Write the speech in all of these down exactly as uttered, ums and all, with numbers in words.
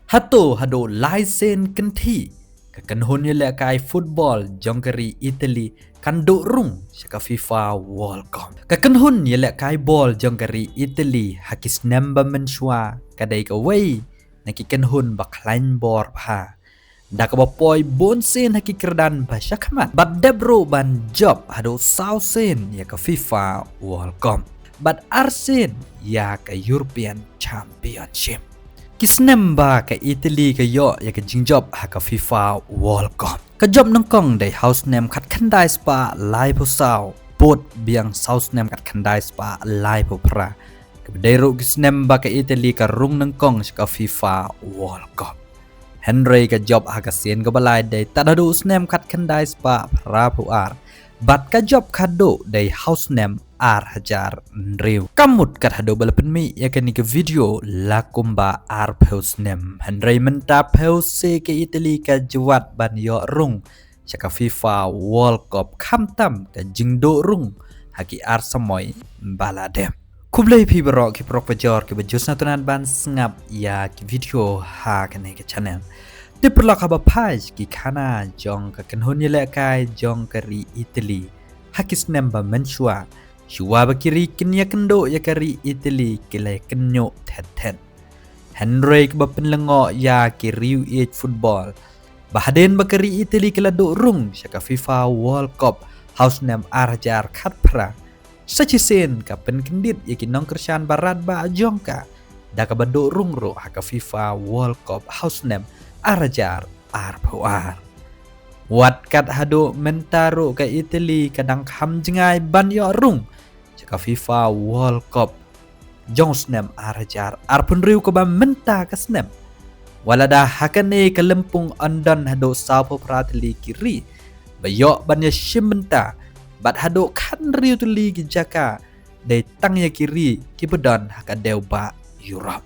Hato haduh lai sien kynthih ka kynhun ïalehkai football jong ka ri Italy kan duh rung sha ka FIFA World Cup. Ka kynhun ïalehkai bol jong ka ri Italy ha ki snem ba mynshuwa ka dei kawei na ki kynhun ba khlaiñ bor bha, da kaba poi bun sien ha ki kyrdan ba shakhmat bad dep ruh ban jop haduh saw sien ïa ka FIFA World Cup bad ar sien ïa ka European Championship. Ki snem ba ka Italy ka ïoh ïa ka jingjop ha ka FIFA World Cup, ka jop nyngkong dei ha u snem khatkhyndai spah laiphew saw, bud biang saw snem khatkhyndai spah laiphew phra, kaba dei ruh ki snem ba ka Italy ka rung nyngkong sha ka FIFA World Cup. Hynrei ka jop ha ka sien kaba lai dei tad haduh u snem khatkhyndai spah phraphew ar bad ka jop khadduh dei ha u snem ar hajar hynriew. Ka mut kat haduh ba la pynmih ïa kane ka video la kumba arphew snem, hynrei mynta phew se ka Italy ka jwat ban ïoh rung sha ka FIFA World Cup khamtam ka jingduh rung ha ki ar samoi ba la dep. Khublei phi baroh ki paralok bajor kiba ju sngewtynnat ban sngap ïa ki video ha kane ka channel. Te paralok, haba phai ki khana jong ka kynhun ïalehkai jong ka ri Italy ha ki snem ba mynshuwa, shuwa ba ki ri kin ïakynduh ïa ka ri Italy ki la ïakynñiuh thet thet. Hynrei kaba pynlyngngoh ïa ki riew ïeit football, ba hadien ba ka ri Italy ka la duh rung sha ka FIFA World Cup ha u snem ar hajar khatphra, sa shisien ka pynkyndit ïa ki nongkyrshan barat ba jong ka da kaba duh rung ruh ha ka FIFA World Cup ha u snem ar hajar arphew ar. Wat kat haduh mynta ruh ka Italy ka dang kham jngai ban ïoh rung sha ka FIFA World Cup jong u snem ar hajar arphew hynriew kaba mynta ka snem. Wat lada ha kane ka lympung yn don haduh sawphew phra tylli ki ri ba ïoh ban ïashim bynta bad haduh khathynriew tylli ki jaka dei tang ïa ki ri kiba don ha ka dewbah Europe.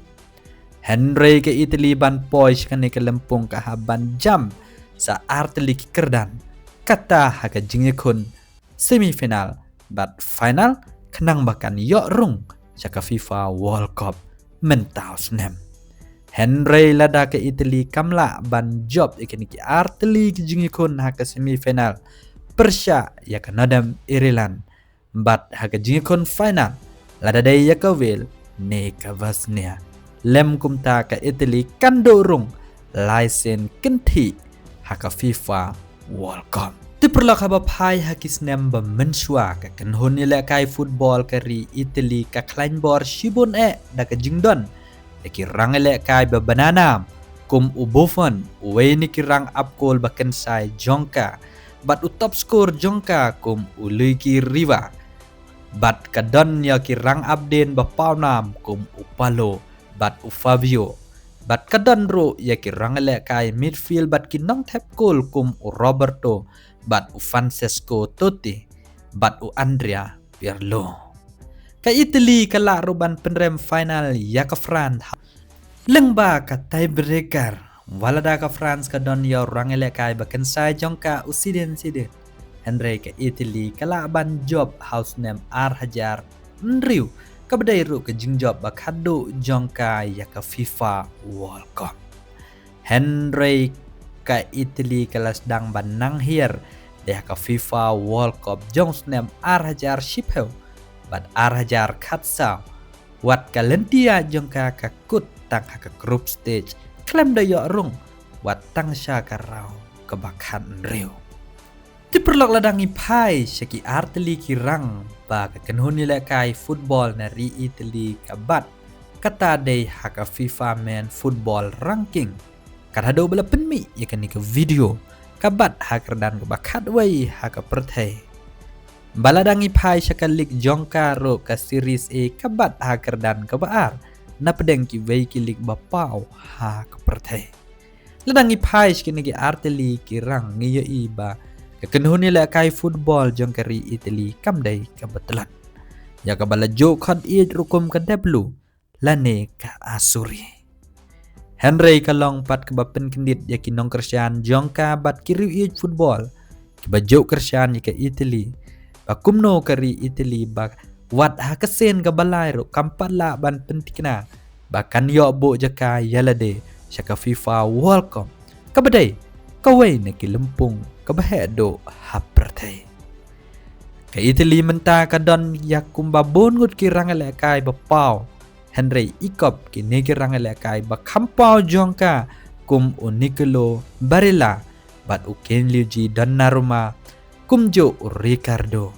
Hynrei ka Italy ban poi sha kane ka lympung ka hap ban jam sa ar tylli ki kyrdan, kata ha ka jingïakhun semi final bad final, khnang ba kan ïoh rung sha ka FIFA World Cup mynta u snem. Hynrei lada ka Italy kam lah ban jop ïa kine ki ar tylli ki jingïakhun ha ka semi final pyrshah ïa ka Northern Ireland, bad ha ka jingïakhun final lada dei ïa ka Wales ne ka Bosnia, lym kumta ka Italy kan duh rung lai sien kynthih ha ka FIFA World Cup. Te paralok, haba phai ha ki snem ba mynshuwa, ka kynhun ïalehkai football ka ri Italy ka khlaiñ bor shibun eh da ka jingdon ïa ki rangïalehkai ba bananam kum u Buffon, uwei na ki rangap kol ba kynsai jong ka, bad u top scorer jong ka kum u Luigi Riva. Bad ka don ïa ki rangap dien ba pawnam kum u Paulo bad u Fabio. Bad ka don ruh ïa ki rangïalehkai midfield bad ki nongthep kol kum u Roberto bad u Francesco Totti bad u Andrea Pirlo. Ka Italy ka lah ruh ban pynrem final ïa ka France lyngba ka tiebreaker. Wat lada ka France ka don ïa u rangïalehkai ba kynsai jong ka, u Zinedine Zidane, hynrei ka Italy ka lah ban jop ha u snem ar hajar hynriew, kaba dei ruh ka jingjop ba khadduh jong ka ïa ka FIFA World Cup. Hynrei ka Italy ka la sdang ban nang hiar da ka FIFA World Cup jong u snem ar hajar shiphew bad ar hajar khatsaw, wat ka lynti jong ka ka kut tang ha ka group stage khlem da ïoh rung wat tang sha ka round kaba khathynriew. Te paralok, lada ngi phai sha ki ar tylli ki rang ba ka kynhun ïalehkai football na ri Italy ka bat, kata dei ha ka FIFA Men Football Ranking. Kat haduh ba la pynmih ïa kane ka video, ka bat ha kyrdan kaba khatwei ha ka pyrthei. Ba lada ngi phai sha ka league jong ka ruh, ka Series A, ka bat ha kyrdan kaba ar na pdeng kiwei ki league ba paw ha ka pyrthei. Lada ngi phai sha kine ki ar tylli ki rang, ngi ïohi ba ka kynhun ïalehkai football jong ka ri Italy kam dei kaba tlot. Ïa kaba la ju khot ïeit ruh kum ka Deblue lane ka Azzurri. Hynrei ka long pat kaba pynkyndit ïa ki nongkyrshan jong ka bad ki riew ïeit football kiba ju kyrshan ïa ka Italy, ba kumno ka ri Italy ba wat ha ka sien kaba lai ruh kam pat lah ban pynthikna ba kan ïoh buh jaka ïa lade sha ka FIFA World Cup, kaba dei kawei na ki lympung kaba heh duh ha pyrthei. Ka Italy mynta ka don ïa kumba bun ngut ki rangïalehkai ba paw, hynrei i kop kine ki rangïalehkai ba kham paw jong ka kum u Nicolo Barella bad u Gianluigi Donnarumma, kumjuh u Ricardo,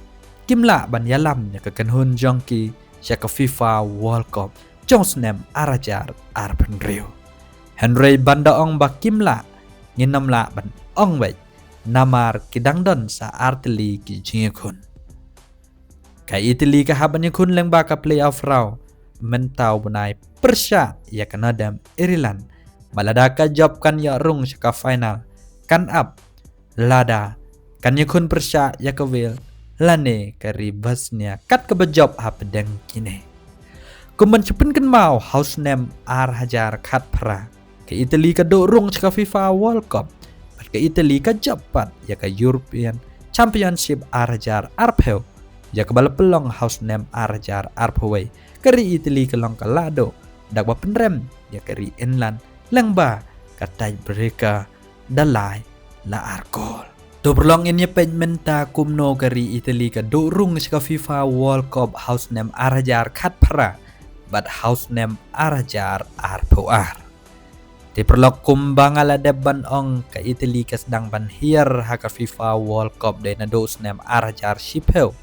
kim lah ban ïalam ïa ka kynhun jong ki sha ka FIFA World Cup jong snem ar hajar arphew hynriew. Hynrei ban da ong ba kim lah, ngin ym lah ban ong beit, namar ki dang don sa artylli ki jingïakhun. Ka Italy ka hap ban ïakhun lyngba ka playoff round mynta u bnai pyrshah ïa ka Northern Ireland, bad lada ka jop kan ïoh rung sha ka final, kan ap lada kan ïakhun pyrshah ïa ka Wales lane ka ri Bosnia kat kaba jop hapdeng kine. Kum ban shu pynkynmaw, ha u snem ar hajar khatphra ka Italy ka duh rung sha ka FIFA World Cup, bad ka Italy ka jop pat ïa ka European Championship ar hajar arphew, ïa kaba la pynlong ha u snem ar hajar arphew wei. Ka ri Italy ka long ka la duh da kaba pynrem ïa ka ri England lyngba ka tiebreaker da lai la ar gol. To paralok, ngin ïa peit mynta kumno ka ri Italy ka duh rung sha ka FIFA World Cup ha u snem ar hajar khatphra bad ha u snem ar hajar arphew ar. Te paralok, kumba nga la dep ban ong, ka Italy ka sdang ban hiar ha ka FIFA World Cup dei naduh u snem ar hajar shiphew.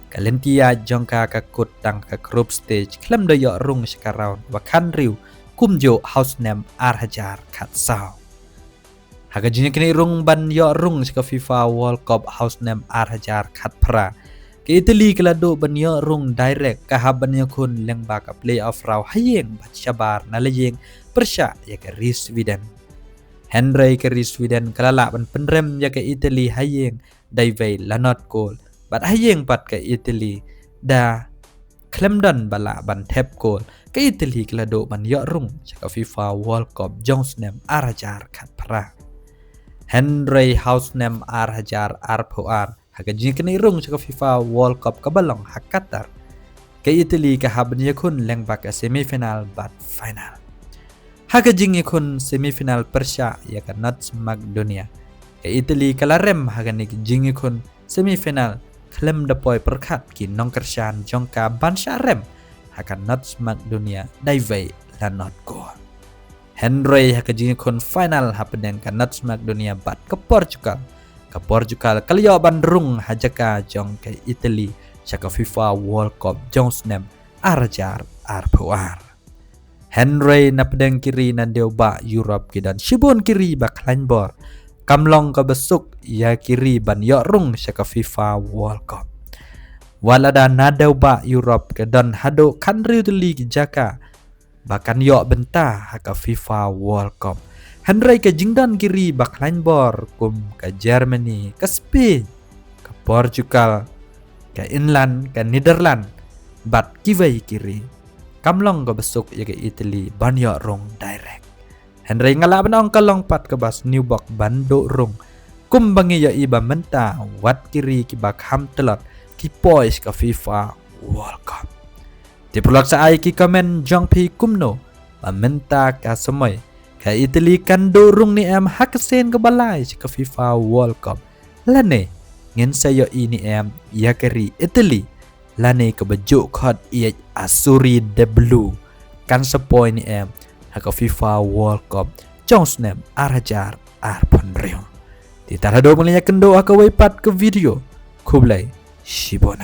Ka lynti ïaid jong ka ka kut tang ka group stage khlem da ïoh rung sha ka round ba khathynriew kumjuh ha u snem ar hajar khatsaw. Ha ka jingïaknieh rung ban ïoh rung sha ka FIFA World Cup ha u snem ar hajar khatphra, ka Italy ka la duh ban ïoh rung direct, ka hap ban ïakhun lyngba ka playoff round ha ïing bad shabar na la ïing pyrshah ïa ka ri Sweden. Hynrei ka ri Sweden ka la lah ban pynrem ïa ka Italy ha ïing da iwei la nod gol, bad ha ïing pat ka Italy da khlem don ba lah ban thep gol, ka Italy ka la duh ban ïoh rung sha ka FIFA World Cup jong snem ar hajar khatphra. Hynrei ha u snem ar hajar arphew ar, ha ka jingïaknieh rung sha ka FIFA World Cup kaba long ha Qatar, ka Italy ka hap ban ïakhun lyngba ka semifinal bad final. Ha ka jingïakhun semifinal pyrshah ïa ka North Macedonia, ka Italy ka la rem ha kane ka jingïakhun semifinal khlem da poi pyrkhat ki nongkyrshan jong ka ban shah rem ha ka North Macedonia da iwei la nod gol. Hynrei ha ka jingïakhun final hapdeng ka North Macedonia bad ka Portugal, ka Portugal ka la ïoh ban rung ha jaka jong ka Italy sha ka FIFA World Cup jong snem ar hajar arphew ar. Hynrei napdeng ki ri na dewbah Europe ki don shibun ki ri ba khlaiñ bor, kam long kaba suk ïa ki ri ban ïoh rung sha ka FIFA World Cup. Wat lada na dewbah Europe ka don haduh khathynriew tylli ki jaka ba kan ïoh bynta ha ka FIFA World Cup, hynrei ka jingdon ki ri ba khlaiñ bor kum ka Germany, ka Spain, ka Portugal, ka England, ka Netherlands bad kiwei ki ri, kam long kaba suk ïa ka Italy ban ïoh rung direct. Hynrei nga lah ban ong ka long pat kaba sniew bok ban duh rung, kumba ngi ïohi ba mynta wat ki ri kiba kham tlot ki poi sha ka FIFA World Cup. Te paralok, sa ai ki comment jong phi kumno, ba mynta ka samoi ka Italy kan duh rung ne em ha ka sien kaba lai sha ka FIFA World Cup, lane ngin sa ïohi ne em ïa ka ri Italy lane kaba ju khot ïa ka Azzurri de Blu kan sa poi ne em ha ka FIFA World Cup jong snem ar hajar arphew hynriew. Te tang haduh ban ïakynduh ha kawei pat ka video, khublei shibun.